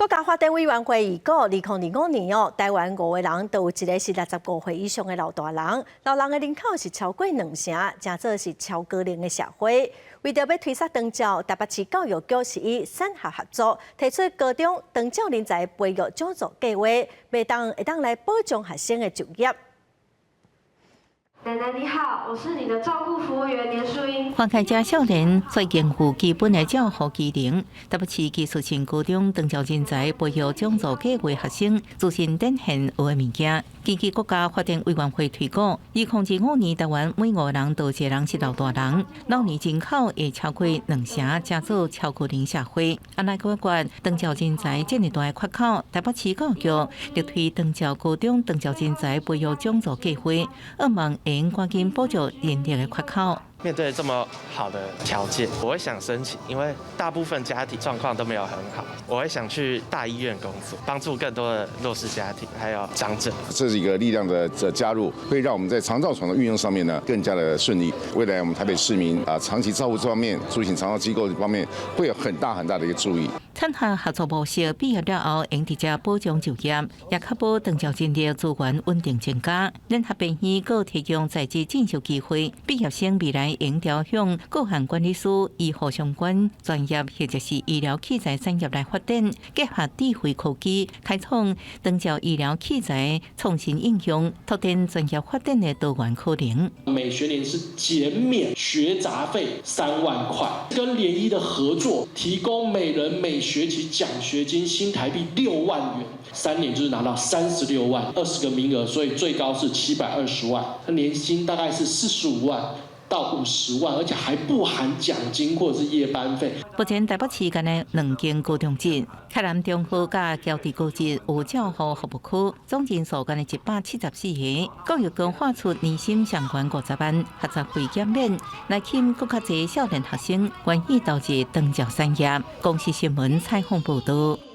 國家發展委員會預估，2025年哦，台灣五個人就有一個是65歲以上的老大人，老人的人口是超過兩成，誠做是超高齡的社會。為著欲推捒長照，台北市教育局是與產學合作，提出高中長照人才培育獎助計劃，袂當會當來保障學生的就業。奶奶你好，我是你的照顧服務員連淑英。番開遮少年需應付基本的照護技能，台北市技術性高中長照人才培育獎助計劃學生自信展現學的物件。根據國家發展委員會推估，2025年台灣每五個人就一個人是老大人，老年人口會超過兩成，成做超高齡社會。按呢解決長照人才這麼大的缺口，台北市教育局力推長照高中長照人才培育獎助計劃，向望會用趕緊補足人力的缺口。面對這麼好的條件，我會想申請，因為大部分家庭狀況都沒有很好，我會想去大醫院工作，幫助更多的弱勢家庭還有長者。這是一個力量的加入，會讓我們在長照床的運用上面呢更加的順利。未來我們台北市民啊，長期照護這方面，住進長照機構這方面，會有很大很大的一個注意。產學合作模式畢業了後，會直接保障就業，也確保長照人力資源穩定增加。聯合醫院閣提供在職進修機會，畢業生未來會調向個案管理師、醫護相關專業或者是醫療器材產業來發展，結合智慧科技，開創長照醫療器材創新應用，拓展專業發展的多元可能。每學年是減免學雜費3萬塊，跟聯醫的合作，提供每人每學期獎學金新台幣6萬元，3年就是拿到36萬，20個名額，所以最高是720萬，年薪大概是45萬到50萬，而且還不含獎金或者是夜班費。目前台北市干焦兩間高中職，克南中學佮僑地高職有照護服務區，總人數干焦174個。教育局發出年薪上懸50萬，學雜費減免，來吸引閣較濟少年學生願意投入長照產業。公視新聞採訪報導。